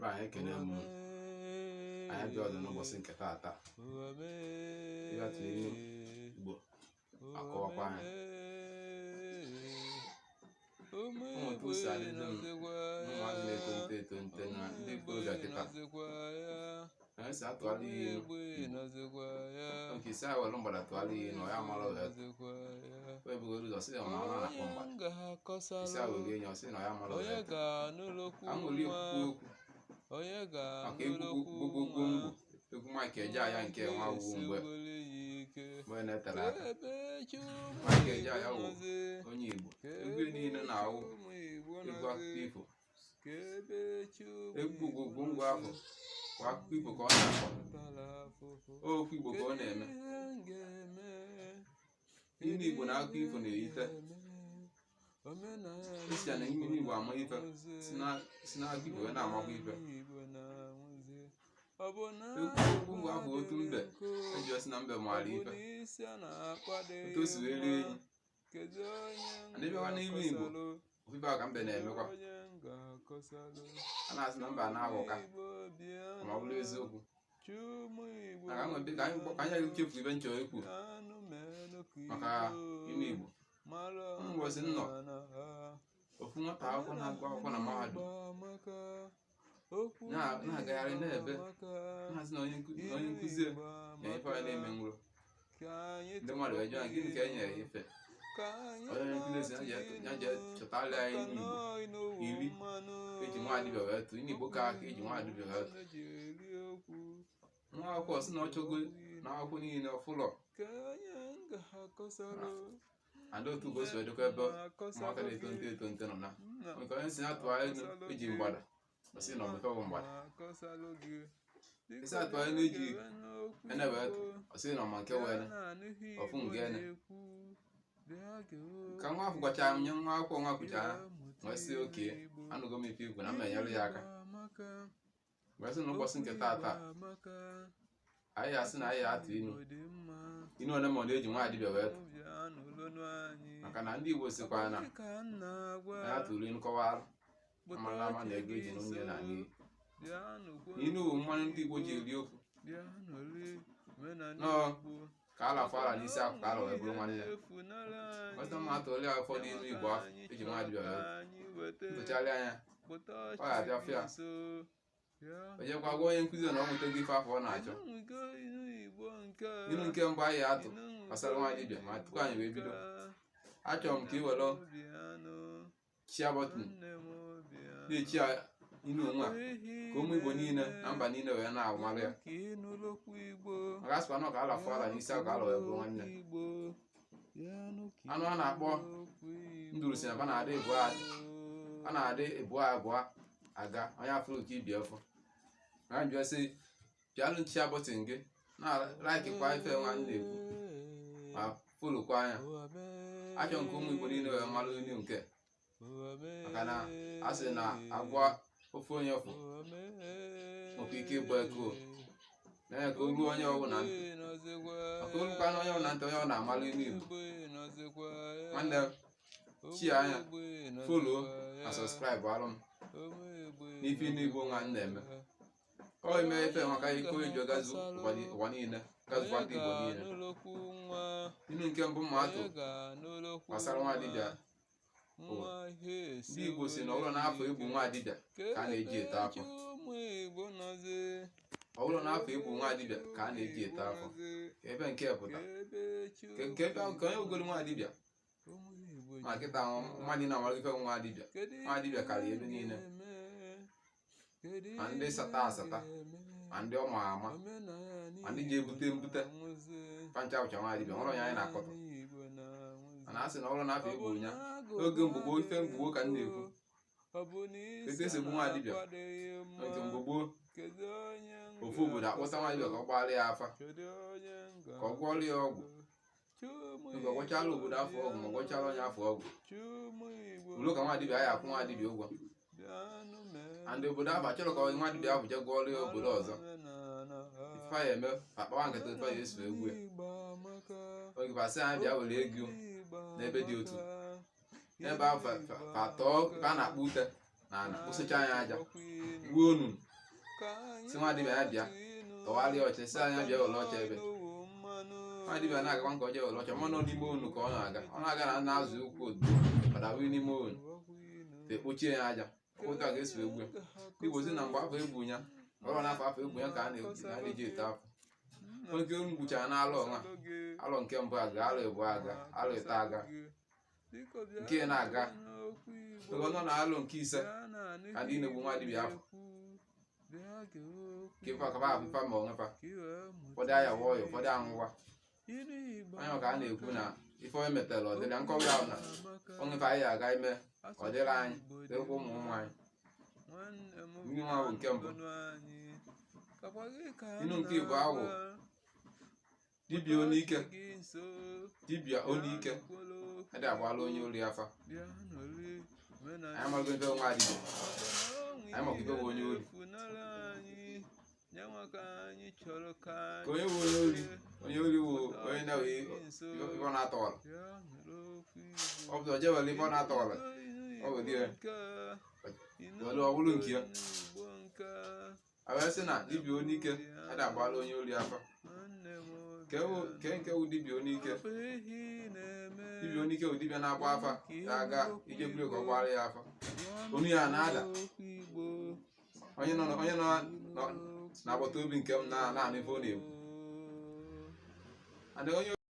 Be anyị, ekene m unu. Anyị abịa ọzọ n'ụbọchị nke taata ịbịa tụ inu Igbo, akọwakwa anyị ụmụ otu o si adịzi m ụmụazị na-etonite etonite na ndị ikorobịa kịta na esi atụgharị ya inu Igbo nke isi anyị were mgbada tụgharị ya inu, ọ ya mara ọya wee bugoro ụzọ sị ya ma ọ na-akpọ mgbada isi a were enyi, ọ sị na ya mara ọya aṅụrị ekwukwu okwu maka egwu gbogbogbongbo, egwu Mike Ejeagha nke nwa awụwo mgbe mgbe na-etere aka. Mike Ejeagha wụ onye Igbo, egwu niile na-awụ egwu akụkọ ifo. Egwu gbogbogbongbo ahụ bụ akụkọ ifo ka ọ na-akọ, okwu Igbo ka ọ na-eme. Inu Igbo na akụkọ ifo na-eyite esi ya na inu Igbo ama ife si n'akụkọ ifo wee na-amakwa ife. Egwu ngwa ahụ, otu mbe eji osi na mbe maara ife, otu o si wee rie enyi and ịbịakwa n'ime Igbo, ofufe a ka mbe na-emekwa. A na-asị na mbe a na-aghọka, ma ọ bụrụ eziokwu na ka anyị echefu ibe nchọ ikwu maka inu Igbo. Ụbọchị nnọ ofu nwata akwụkwọ na-agụ akwụkwọ na mahadum na-agagharị na-ebe na-asị na onye nkụzi ya ife anyị na-eme nwụrụ. Ndị mmadụ wee jụọ ya, gịnị ka e nyere ya ife onye nkụzi si ya jee chọtara ya inu Igbo 10 eji nwa dibịa wee tụ, inu Igbo ka aka eji nwa dibịa wee tụ. Nwa akwụkwọ sị na ọ chọgo na akwụkwọ niile ọfụlọ and otu ka o si wee dịkwa ebe ụmụaka na-etonite etonite nọ na nke onye si ya tụọ inu eji mgbada, ọ sị na ọmụfe bụ mgbada. Isi atụ inu eji ene wee tụ, ọ sị na ọma nke wee ọfụ nke ene. Ka nwa afọ gwachara m nye nwa akwụkwọ nwa kwuchara, wee sị oke anụgo m ife ikwu na m enyere ya aka, wee sị na ụbọchị nke taata anyị asị na anyị atụ inu, inu ole ma ọ na-eji nwa dibịa wee tụ, maka na ndị Igbo sikwa na anyị atụrụ inu kọwara amara ama na ego eji n'onye na anyị. Inu bụ mmanụ ndị Igbo ji eri okwu nọọ ka a lafụ ala n'isi akụ ka ala wee bụrụ nwanne. Ọsọ mma atụrụ ya ụfọdụ inu Igbo ahụ eji nwa dibịa wee tụcharịa anya, ọ ga-abịa fụ ya, o jekwa gwa onye nkụzi na ọ nwetago ife afọ ọ na-achọ. Inu nke mbụ anyị atụ gbasara nwa dibịa, ma tupu anyị wee bido, achọrọ m ka ị were share button na-echi inu onwe a ka ụmụ Igbo niile na mba niile wee na-amara ya, maka asịkwa na ọ ka alafụ ala n'isi akụ ala wee bụrụ nwanne. Anụ a na-akpọ nduru si na ba na-adị ịbụọ, a na-adị ịbụọ abụọ aga onye afụrụ nke ibi afọ na njụ sị pịalụ share button gị na like kwa ife nwa na-ekwu ma follow kwa anya. Achọ nke ụmụ Igbo niile wee mara inu nke, maka na a sị na agwa ofu onye fụ nwekwa ike ịgba eko na ya ka o ruo onye ọbụla ntị, maka o rukwa na onye ọbụla ntị, onye ọ na-amalụ inu Igbo. Nwanne m, share anya, follow na subscribe alụ m n'ife inu Igbo nwa m na-eme. Ọ ime ife maka iko eji gazu ụwa niile, gazukwa ndị Igbo niile. Inu nke mbụ mma atụ gbasara nwa dibịa bụ, ndị Igbo si na ọbụrụ n'afọ egbu nwa dibịa ka a na-eji ete afọ. Ọ bụrụ n'afọ egbu nwa dibịa ka a na-eji ete afọ, ka ebe nke pụta nke ebe nke onye ogolo nwa dibịa ma kịta mmadụ na-amara ife nwa dibịa. Nwa dibịa karịa ebe niile, ma ndị sata asata, ma ndị ọma ama, ma ndị ji ebute mbute pancha ụcha nwa dibịa nwere onye anyị na-akọtọ. Mana a sị na ọrụ n'afọ egbu ya oge mgbugbo, ife mgbugbo ka m na-ekwu, etu esi egbu nwa dibịa nke mgbe gboo. Ofu obodo akpọta nwa dibịa ka ọ gbaara ya afa, ka ọ gwọọrọ ya ọgwụ. Oge ọ gwọchala obodo afọ ọgwụ, ma ọ gwọchala onye afọ ọgwụ ruo ka nwa dibịa ya akwụ nwa dibịa ụgwọ, and obodo ahụ achọrọ ka nwa dibịa ahụ jee gwọọrọ ya obodo ọzọ. Ife ya eme, akpawa nkata otu ya eso egwu ya. Oge basị anyị bịa were ego n'ebe dị otu n'ebe ahụ, fa tọọ ife a na-akpọ ute na ana, kpụsịcha ya aja, gbuo onunu. Si nwa dibịa ya bịa tọgharịa ọchị, si anya bịa were ọcha ebe nwa dibịa na-agakwa nke ọjọọ were ọcha mmanụ n'ime onu ka ọ na-aga. Ọ na-aga na na-azụ ụkwụ odibo ọdabụ n'ime onu, ekpochie ya aja. Otu a ga-esi egbu ya. Igbo si na mgbe afọ egbu ya ọrụ n'afọ afọ egbu ya ka a na-eji ete afọ oge m gbuchara n'alụ ọnwa alụ nke mbụ aga, alụ ịbụ aga, alụ ịta aga, nke na-aga oge ọ nọ na alụ nke ise ka ndị na-egbu nwa dibịa afọ nke fa kaba afụfa ma onwefa ụfọdụ aya wụọ ya, ụfọdụ anwụwa. Onye maka a na-ekwu na ife onye metara ọ dịrị nkọwa ahụ na onwefe anyị aga ime ọ dịrị anyị, dịrịkwa ụmụ ụmụ anyị. Mmiri nwa bụ nke mbụ. Inu nke ịbụ ahụ, dibịa onye ike, dibịa onye ike adị agbala onye ori afa. Anyị amaghị ife nwa dibịa, anyị makwa ife bụ onye ori. Ka onye bụ onye ori, onye ori bụ onye na-ewe ife ọ na-atọwara. Ọ bụ ọje were ife ọ na-atọwara, ọ bụ di ya were ọ bụrụ nke ya. A wee sị na dibịa onye ike adị agbala onye ori afa. Ke nke wụ dibịa onye ike? Dibịa onye ike bụ dibịa na-agba afa ya aga ije buru ka ọ gbara ya afa, onu ya na-ada. Onye nọ n'agbata obi nke m na-anụ ife ọ na-ekwu and onye